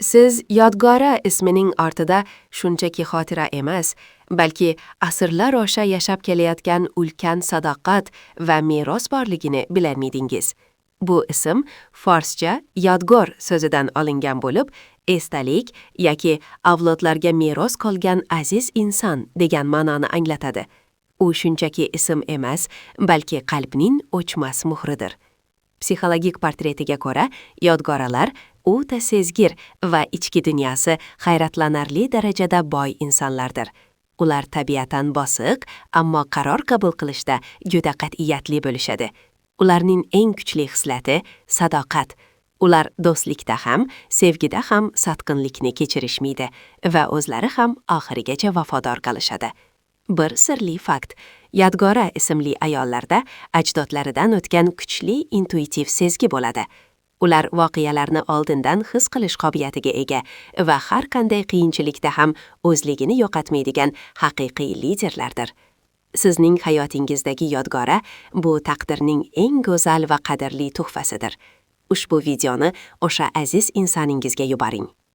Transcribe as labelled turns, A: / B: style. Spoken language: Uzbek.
A: Siz Yodgora ismining ortida shunchaki xotira emas, balki asrlar osha yashab kelayotgan ulkan sadoqat va meros borligini bilarmidingiz? Bu ism forscha yodgor so'zidan olingan bo'lib, esdalik yoki avlodlarga meros qolgan aziz inson degan ma'noni anglatadi. U shunchaki ism emas, balki qalbning o'chmas muhridir. Psixologik portretiga ko'ra, Yodgoralar o'ta sezgir va ichki dunyosi hayratlanarli darajada boy insonlardir. Ular tabiatan bosiq, ammo qaror qabul qilishda juda qat'iyatli bo'lishadi. Ularning eng kuchli xislati sadoqat. Ular do'stlikda ham, sevgida ham sotqinlikni kechirishmaydi va o'zlari ham oxirigacha vafodor qolishadi. Bir sirli fakt. Yodgora ismli ayollarda ajdodlaridan o'tgan kuchli intuitiv sezgi bo'ladi. Ular voqealarni oldindan his qilish qobiliyatiga ega va har qanday qiyinchilikda ham o'zligini yo'qotmaydigan haqiqiy liderlardir. Sizning hayotingizdagi Yodgora bu taqdirning eng go'zal va qadrli tuhfasidir. Ushbu videoni o'sha aziz insoningizga yuboring.